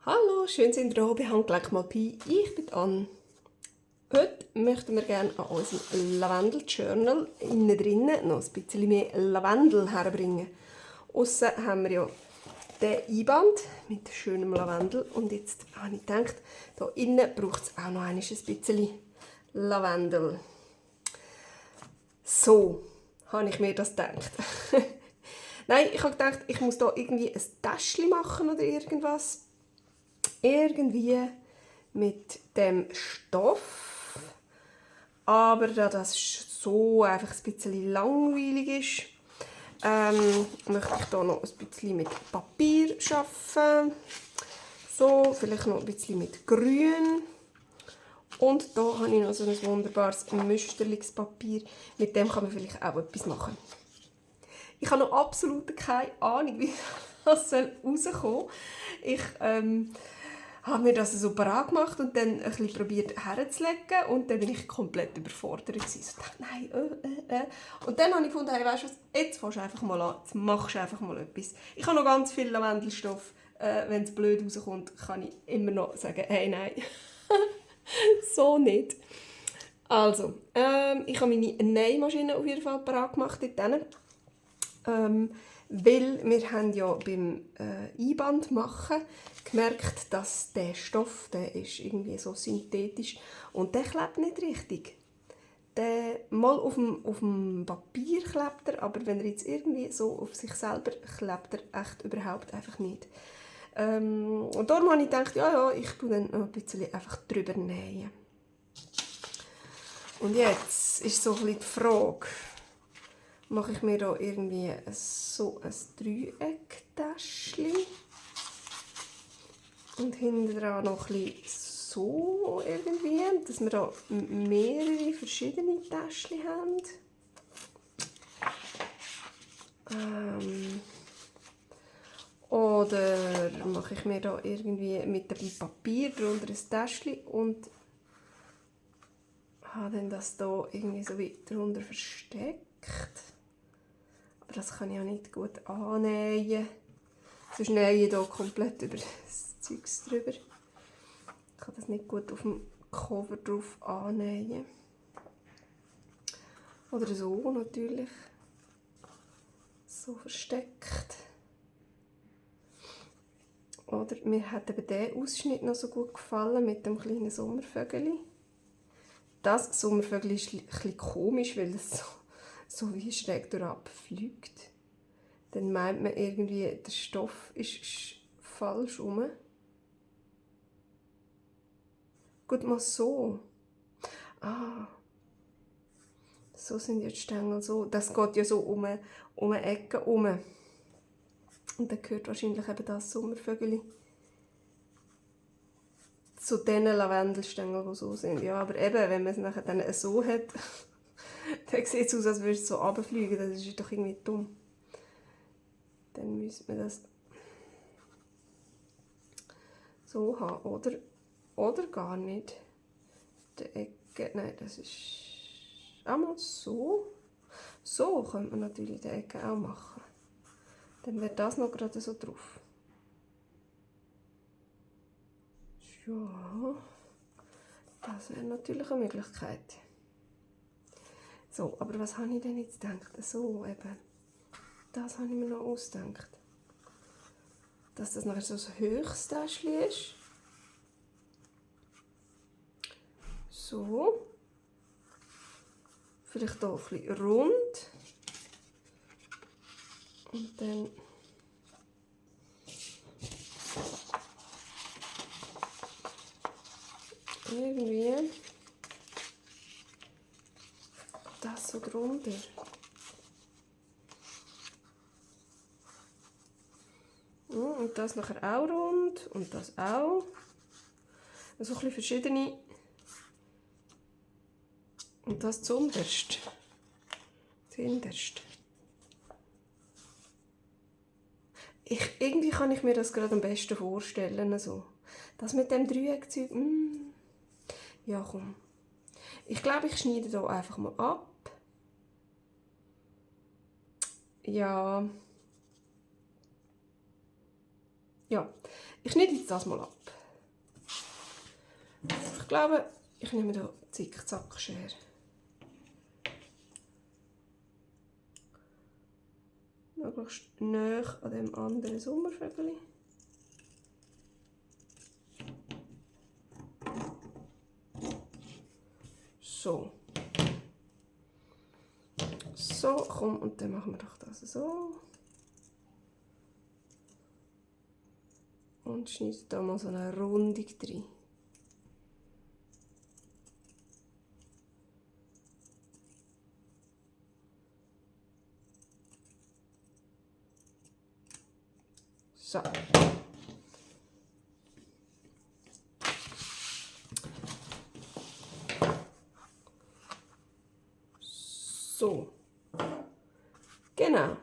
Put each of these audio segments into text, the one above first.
Hallo, schön sind ihr da bei Handgelenk mal Pi. Ich bin Anne. Heute möchten wir gerne an unserem Lavendel-Journal innen drinnen noch ein bisschen mehr Lavendel herbringen. Aussen haben wir ja den Einband mit schönem Lavendel und jetzt habe ich gedacht, hier innen braucht es auch noch ein bisschen Lavendel. So habe ich mir das gedacht. Nein, ich habe gedacht, ich muss da irgendwie ein Täschchen machen oder irgendwas. Irgendwie mit dem Stoff. Aber da das so einfach ein bisschen langweilig ist, möchte ich hier noch ein bisschen mit Papier arbeiten. So, vielleicht noch ein bisschen mit Grün. Und da habe ich noch so ein wunderbares Müsterungspapier. Mit dem kann man vielleicht auch etwas machen. Ich habe noch absolut keine Ahnung, wie das rauskommen soll. Ich habe mir das so parat gemacht und dann ein bisschen probiert herzulegen und dann bin ich komplett überfordert gewesen. Ich dachte, nein, Und dann habe ich gefunden, hey, weißt du was, jetzt fängst du einfach mal an, jetzt machst du einfach mal etwas. Ich habe noch ganz viel Lavendelstoff. Wenn es blöd rauskommt, kann ich immer noch sagen, hey, nein, so nicht. Also, ich habe meine Nähmaschine auf jeden Fall parat gemacht dort. Weil wir haben ja beim Einband machen gemerkt, dass der Stoff, der ist irgendwie so synthetisch und der klebt nicht richtig. Der, mal auf dem Papier klebt er, aber wenn er jetzt irgendwie so auf sich selber klebt er echt überhaupt einfach nicht. Und darum habe ich gedacht, ja, ich tue dann noch ein bisschen einfach drüber nähen. Und jetzt ist so ein bisschen die Frage, mache ich mir da irgendwie so ein Dreiecktäschchen und hinten dran noch ein bisschen so irgendwie, dass wir da mehrere verschiedene Täschchen haben. Oder mache ich mir da irgendwie mit dem Papier drunter ein Täschchen und habe dann das da irgendwie so wie drunter versteckt. Aber das kann ich ja nicht gut annähen. Sonst nähe ich hier komplett über das Zeugs drüber. Ich kann das nicht gut auf dem Cover drauf annähen. Oder so natürlich. So versteckt. Oder mir hat eben der Ausschnitt noch so gut gefallen mit dem kleinen Sommervögeli. Das Sommervögel ist ein bisschen komisch, weil es so wie schräg durchab fliegt. Dann meint man irgendwie, der Stoff ist falsch rum. Gut, mal so. So sind jetzt die Stängel so. Das geht ja so um eine Ecke herum. Und dann gehört wahrscheinlich eben das Sommervögel zu diesen Lavendelstängeln, die so sind. Ja, aber eben, wenn man es nachher dann so hat, dann sieht es aus, als würde es so runterfliegen. Das ist doch irgendwie dumm. Dann müsste man das so haben, oder gar nicht. Die Ecke, nein, das ist einmal so. So könnte man natürlich die Ecke auch machen. Dann wäre das noch gerade so drauf. Ja, das wäre natürlich eine Möglichkeit. So, aber was habe ich denn jetzt gedacht? So eben. Das habe ich mir noch ausgedacht. Dass das nachher so ein höchstes Täschchen ist. So. Vielleicht hier ein bisschen rund. Und dann irgendwie das so drunter. Und das nachher auch rund und das auch. So ein bisschen verschiedene. Und das zuunterst. Zuinterst. Irgendwie kann ich mir das gerade am besten vorstellen. Also. Das mit dem Dreieckzeug. Ja, komm. Ich glaube, ich schneide hier einfach mal ab. Ja. Ja. Ich schneide jetzt das mal ab. Ich glaube, ich nehme hier Zickzack-Schere. Möglichst nahe an dem anderen Sommervögel. So. So, komm, und dann machen wir doch das so. Und schneide da mal so eine Rundung rein. So. So. Genau.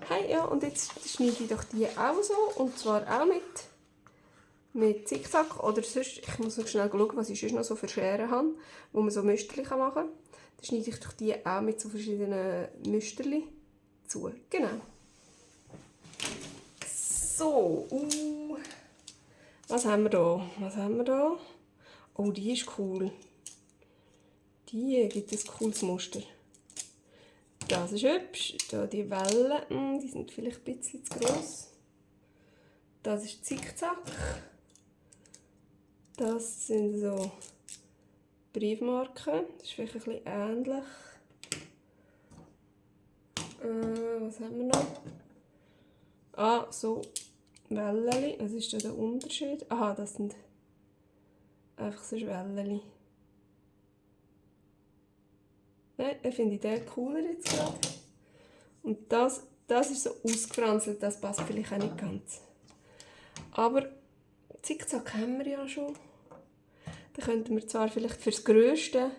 Hey, ja, und jetzt schneide ich doch die auch so, und zwar auch mit Zickzack, oder sonst, ich muss noch schnell schauen, was ich sonst noch so für Scheren habe, wo man so Müsterchen machen kann. Dann schneide ich doch die auch mit so verschiedenen Müsterchen zu. Genau. So, was haben wir da? Was haben wir da? Oh, die ist cool. Die gibt ein cooles Muster. Das ist hübsch. Da die Wellen, die sind vielleicht ein bisschen zu gross. Das ist Zickzack. Das sind so Briefmarken. Das ist vielleicht ein bisschen ähnlich. Was haben wir noch? Ah, so Wellen. Was ist da der Unterschied? Aha, das sind einfach so Wellen. Nein, ich finde den cooler jetzt gerade. Und das ist so ausgefranselt, das passt vielleicht auch nicht ganz. Aber Zickzack haben wir ja schon. Dann könnten wir zwar vielleicht fürs Grösste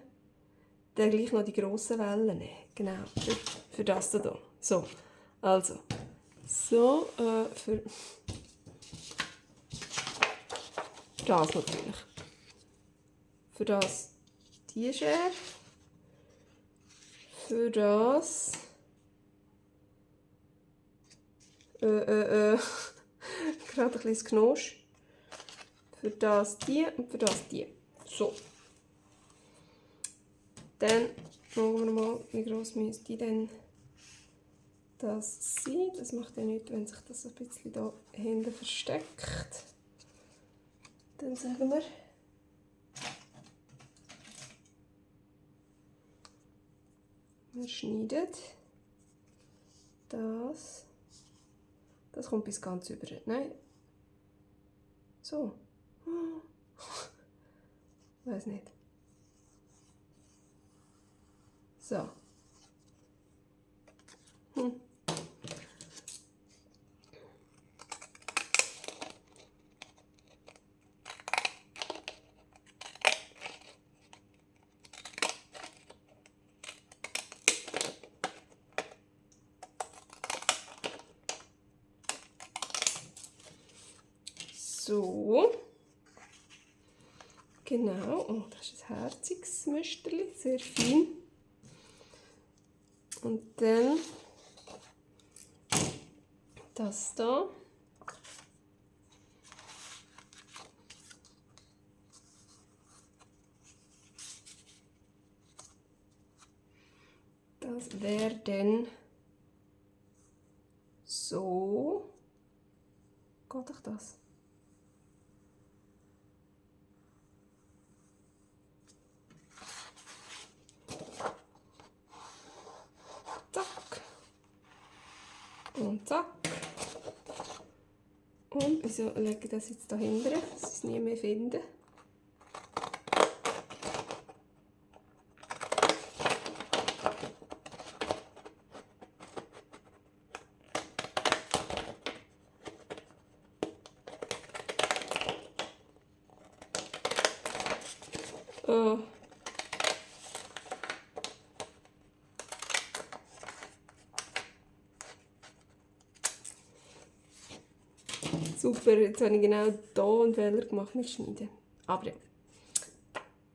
dann gleich noch die grossen Wellen nehmen. Genau, für das hier. So, also. So, für das natürlich. Für das die Schere. Für das gerade ein bisschen Knosch. Für das die und für das die. So. Dann schauen wir mal, wie groß müsste denn das sein. Das macht ja nichts, wenn sich das ein bisschen da hinten versteckt. Dann sagen wir, wir schneiden das. Das kommt bis ganz über. Nein. So. Weiß nicht. So. So. Genau. Oh, das ist ein herziges Müsterchen, sehr fein. Und dann das da. Das wäre dann so. Geht doch das? Zack. Und zack. Und wieso lege ich das jetzt dahinter, dass ich es nie mehr finde? Oh. Super, jetzt habe ich genau hier einen Fehler gemacht mit Schneiden. Aber ja,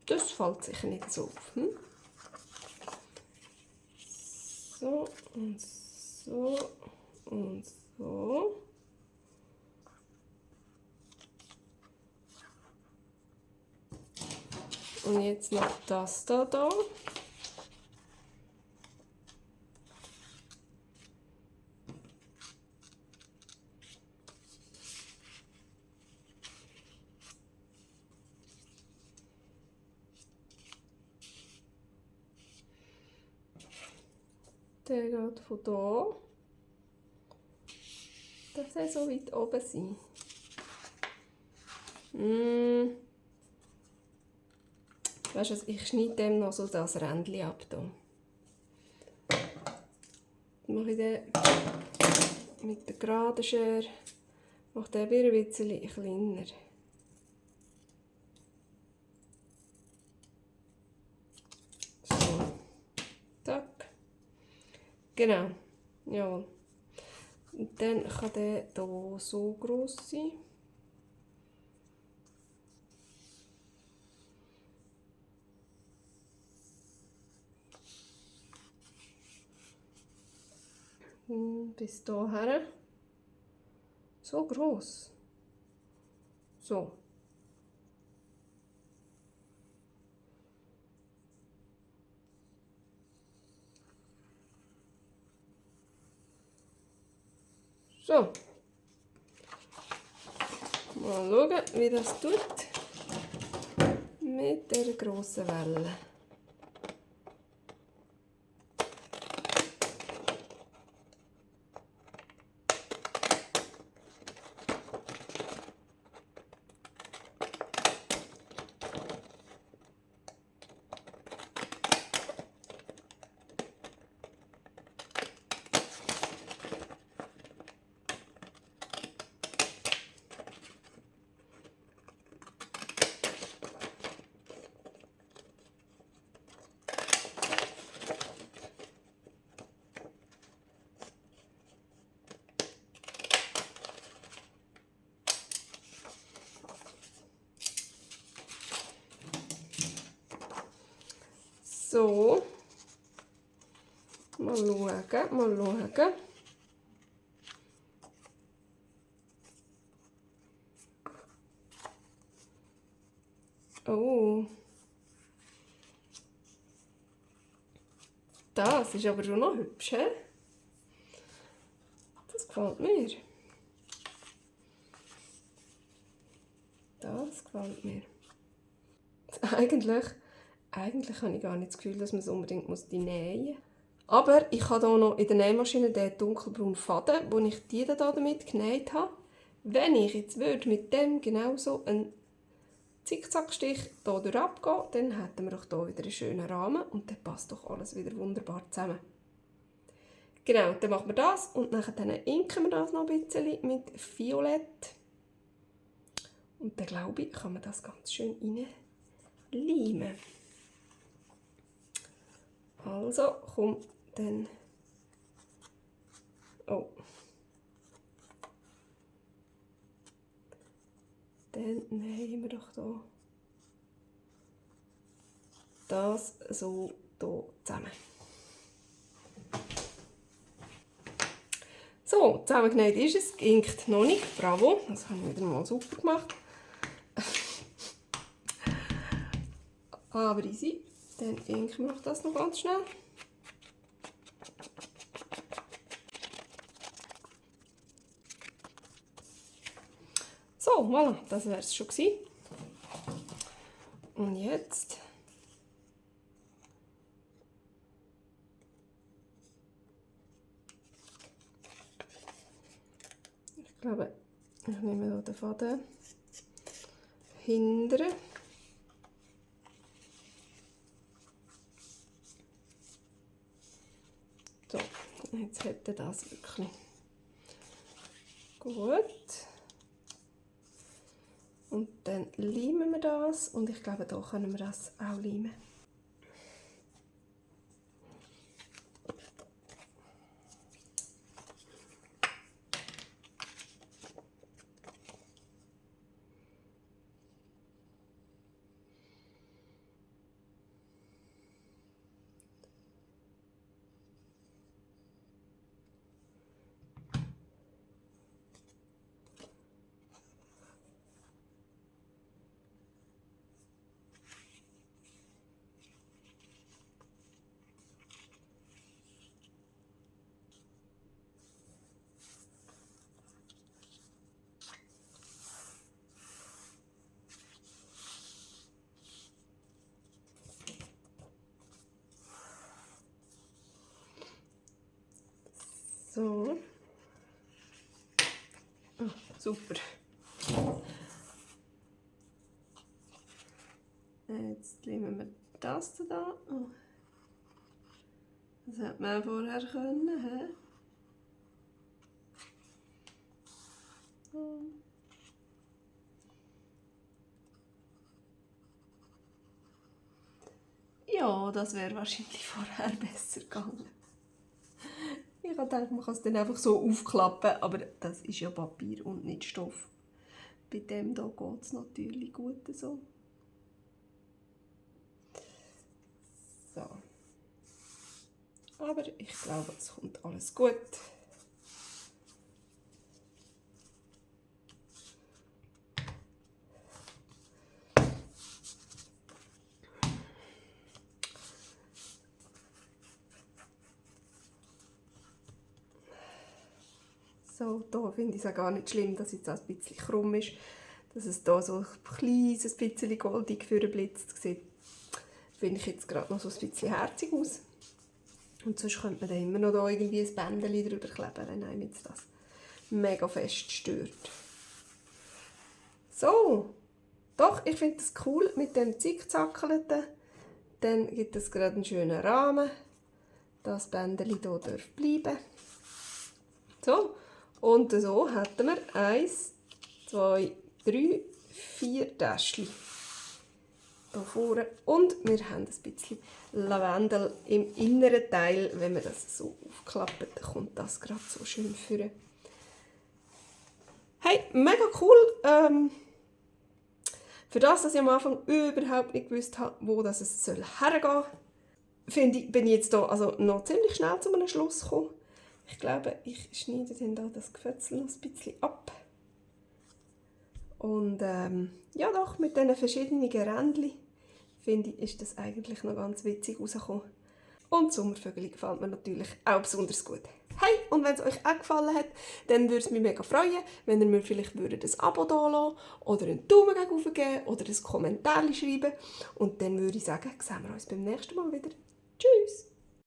das fällt sicher nicht so auf. So und so und so. Und jetzt noch das da. Der geht von hier. Darf der so weit oben sein? Weißt du, ich schneide dem noch so das Rändchen ab. Dann mache ich den mit der geraden Schere, mache den ein bisschen kleiner. So. Zack. Genau. Jawohl. Und dann kann der hier so gross sein. Bis hierher. So gross. So. So. Mal schauen, wie das tut. Mit dieser grossen Welle. So. Mal schauen, mal schauen. Oh. Das ist aber schon noch hübsch, he? Das gefällt mir. Das gefällt mir. Eigentlich habe ich gar nicht das Gefühl, dass man es unbedingt nähen muss. Aber ich habe hier noch in der Nähmaschine den dunkelbraunen Faden, den ich die damit genäht habe. Wenn ich jetzt mit dem genauso einen Zickzackstich hier durchgehen, dann hätten wir doch hier wieder einen schönen Rahmen und dann passt doch alles wieder wunderbar zusammen. Genau, dann machen wir das und dann inken wir das noch ein bisschen mit Violett. Und dann glaube ich, kann man das ganz schön reinleimen. Also, komm, dann... Oh. Dann nähen wir doch hier das so hier zusammen. So, zusammengenäht ist es, inkt noch nicht, bravo, das habe ich wieder mal super gemacht. Aber easy, dann inken wir das noch ganz schnell. So, voilà, das wäre es schon gewesen. Und jetzt ich glaube, ich nehme hier den Faden hinten. So, jetzt hätte das wirklich gut. Und dann leimen wir das und ich glaube, hier können wir das auch leimen. So. Oh, super. Jetzt nehmen wir das da. Oh. Das hätte man auch vorher können. He? So. Ja, das wäre wahrscheinlich vorher besser gegangen. Ich habe gedacht, man kann es dann einfach so aufklappen, aber das ist ja Papier und nicht Stoff. Bei dem hier geht es natürlich gut so. So. Aber ich glaube, es kommt alles gut. So, hier finde ich es auch gar nicht schlimm, dass es jetzt ein bisschen krumm ist. Dass es hier so ein kleines bisschen goldig vorblitzt sieht, finde ich jetzt gerade noch so ein bisschen herzig aus. Und sonst könnte man da immer noch da irgendwie ein Bändchen drüber kleben, wenn einem jetzt das mega fest stört. So, doch, ich finde das cool mit dem Zickzackelten. Dann gibt es gerade einen schönen Rahmen. Das Bändchen hier darf bleiben. So, und so hätten wir 1, 2, 3, 4 Täschchen hier vorne. Und wir haben ein bisschen Lavendel im inneren Teil. Wenn man das so aufklappt, dann kommt das gerade so schön vor. Hey, mega cool! Für das, dass ich am Anfang überhaupt nicht gewusst habe, wo das es hergehen soll, bin ich jetzt hier also noch ziemlich schnell zu einem Schluss gekommen. Ich glaube, ich schneide dann da das Gefötzel noch ein bisschen ab. Und ja doch, mit diesen verschiedenen Rändchen, finde ich, ist das eigentlich noch ganz witzig rausgekommen. Und Sommervögel gefällt mir natürlich auch besonders gut. Hey, und wenn es euch auch gefallen hat, dann würde es mich mega freuen, wenn ihr mir vielleicht ein Abo da lassen oder einen Daumen hoch geben oder ein Kommentar schreiben. Und dann würde ich sagen, sehen wir uns beim nächsten Mal wieder. Tschüss!